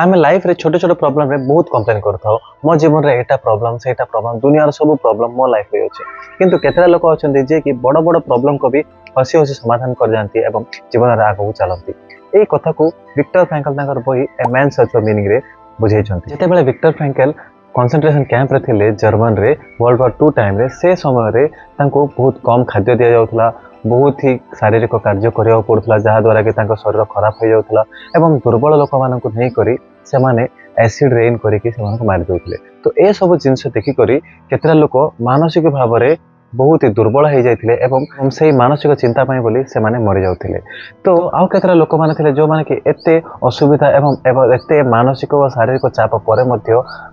ଆମେ ଲାଇଫରେ ଛୋଟ ଛୋଟ ପ୍ରୋବ୍ଲେମରେ ବହୁତ କମ୍ପ୍ଲେନ୍ କରିଥାଉ। ମୋ ଜୀବନରେ ଏଇଟା ପ୍ରୋବ୍ଲେମ, ସେଇଟା ପ୍ରୋବ୍ଲେମ, ଦୁନିଆର ସବୁ ପ୍ରୋବ୍ଲେମ ମୋ ଲାଇଫରେ ଅଛି। କିନ୍ତୁ କେତେଟା ଲୋକ ଅଛନ୍ତି, ଯିଏକି ବଡ଼ ବଡ଼ ପ୍ରୋବ୍ଲେମକୁ ବି ହସି ହସି ସମାଧାନ କରିଯାଆନ୍ତି ଏବଂ ଜୀବନରେ ଆଗକୁ ଚାଲନ୍ତି। ଏଇ କଥାକୁ ଭିକ୍ଟର ଫ୍ରାଙ୍କଲ ତାଙ୍କର ବହି ଏ ମ୍ୟାନ୍ ସର୍ଚ୍ଚ ଫର ମିନିଂରେ ବୁଝେଇଛନ୍ତି। ଯେତେବେଳେ ଭିକ୍ଟର ଫ୍ରାଙ୍କଲ କନସେନ୍ଟ୍ରେସନ କ୍ୟାମ୍ପରେ ଥିଲେ ଜର୍ମାନରେ ୱାର୍ଲଡ ୱାର 2 ଟାଇମ୍ରେ, ସେ ସମୟରେ ତାଙ୍କୁ ବହୁତ କମ୍ ଖାଦ୍ୟ ଦିଆଯାଉଥିଲା, ବହୁତ ହି ଶାରୀରିକ କାର୍ଯ୍ୟ କରିବାକୁ ପଡ଼ୁଥିଲା, ଯାହାଦ୍ୱାରା କି ତାଙ୍କ ଶରୀର ଖରାପ ହେଇଯାଉଥିଲା ଏବଂ ଦୁର୍ବଳ ଲୋକମାନଙ୍କୁ ନେଇକରି ସେମାନେ ଏସିଡ୍ ରେନ୍ କରିକି ସେମାନଙ୍କୁ ମାରି ଦେଉଥିଲେ। ତ ଏସବୁ ଜିନିଷ ଦେଖିକରି କେତେଟା ଲୋକ ମାନସିକ ଭାବରେ ବହୁତ ହି ଦୁର୍ବଳ ହେଇଯାଇଥିଲେ ଏବଂ ସେଇ ମାନସିକ ଚିନ୍ତା ପାଇଁ ବୋଲି ସେମାନେ ମରିଯାଉଥିଲେ। ତ ଆଉ କେତେଟା ଲୋକମାନେ ଥିଲେ, ଯେଉଁମାନେ କି ଏତେ ଅସୁବିଧା ଏବଂ ଏତେ ମାନସିକ ଓ ଶାରୀରିକ ଚାପ ପରେ ମଧ୍ୟ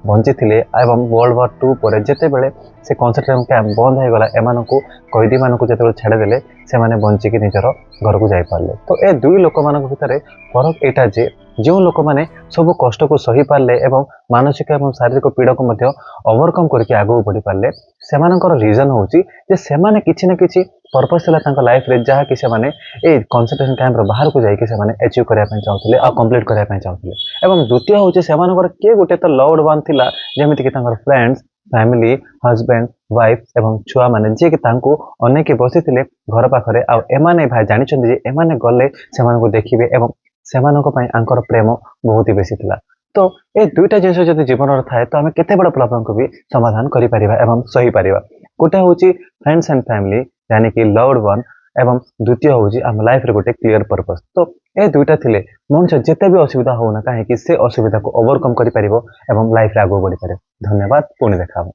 ବଞ୍ଚିଥିଲେ ଏବଂ ୱାର୍ଲଡ ୱାର 2 ପରେ ଯେତେବେଳେ ସେ କନସେନ୍ଟ୍ରେସନ କ୍ୟାମ୍ପ ବନ୍ଦ ହେଇଗଲା, ଏମାନଙ୍କୁ କଏଦୀମାନଙ୍କୁ ଯେତେବେଳେ ଛାଡ଼ିଦେଲେ, ସେମାନେ ବଞ୍ଚିକି ନିଜର ଘରକୁ ଯାଇପାରିଲେ। ତ ଏ ଦୁଇ ଲୋକମାନଙ୍କ ଭିତରେ ଫରକ ଏଇଟା ଯେ ଯେଉଁ ଲୋକମାନେ ସବୁ କଷ୍ଟକୁ ସହିପାରିଲେ ଏବଂ ମାନସିକ ଏବଂ ଶାରୀରିକ ପୀଡ଼ାକୁ ମଧ୍ୟ ଓଭରକମ୍ କରିକି ଆଗକୁ ବଢ଼ିପାରିଲେ, ସେମାନଙ୍କର ରିଜନ୍ ହେଉଛି ଯେ ସେମାନେ କିଛି ନା କିଛି ପର୍ପସ୍ ଥିଲା ତାଙ୍କ ଲାଇଫରେ, ଯାହାକି ସେମାନେ ଏଇ କନସେନ୍ଟ୍ରେସନ କ୍ୟାମ୍ପର ବାହାରକୁ ଯାଇକି ସେମାନେ ଆଚିଭ୍ କରିବା ପାଇଁ ଚାହୁଁଥିଲେ ଆଉ କମ୍ପ୍ଲିଟ୍ କରିବା ପାଇଁ ଚାହୁଁଥିଲେ। ଏବଂ ଦ୍ୱିତୀୟ ହେଉଛି ସେମାନଙ୍କର କିଏ ଗୋଟେ ତ ଲଭଡ୍ ୱାନ୍ ଥିଲା, ଯେମିତିକି ତାଙ୍କର ଫ୍ରେଣ୍ଡସ୍, ଫ୍ୟାମିଲି, ହଜବେଣ୍ଡ, ୱାଇଫ୍ ଏବଂ ଛୁଆମାନେ, ଯିଏକି ତାଙ୍କୁ ଅନେଇକି ବସିଥିଲେ ଘର ପାଖରେ। ଆଉ ଏମାନେ ଭାଇ ଜାଣିଛନ୍ତି ଯେ ଏମାନେ ଗଲେ ସେମାନଙ୍କୁ ଦେଖିବେ ଏବଂ ସେମାନଙ୍କ ପାଇଁ ୟାଙ୍କର ପ୍ରେମ ବହୁତ ହି ବେଶୀ ଥିଲା। ତ ଏ ଦୁଇଟା ଜିନିଷ ଯଦି ଜୀବନରେ ଥାଏ, ତ ଆମେ କେତେ ବଡ଼ ପ୍ରୋବ୍ଲେମକୁ ବି ସମାଧାନ କରିପାରିବା ଏବଂ ସହିପାରିବା। ଗୋଟେ ହେଉଛି ଫ୍ରେଣ୍ଡସ୍ ଆଣ୍ଡ ଫ୍ୟାମିଲି, ଯାନି କି ଲଭଡ୍ ୱାନ୍, ଏବଂ ଦ୍ୱିତୀୟ ହେଉଛି ଆମ ଲାଇଫରେ ଗୋଟେ କ୍ଲିୟର ପର୍ପସ୍। ତ ଏ ଦୁଇଟା ଥିଲେ ମଣିଷ ଯେତେ ବି ଅସୁବିଧା ହଉନା କାହିଁକି, ସେ ଅସୁବିଧାକୁ ଓଭରକମ୍ କରିପାରିବ ଏବଂ ଲାଇଫରେ ଆଗକୁ ବଢ଼ିପାରିବ। ଧନ୍ୟବାଦ, ପୁଣି ଦେଖା ହେବ।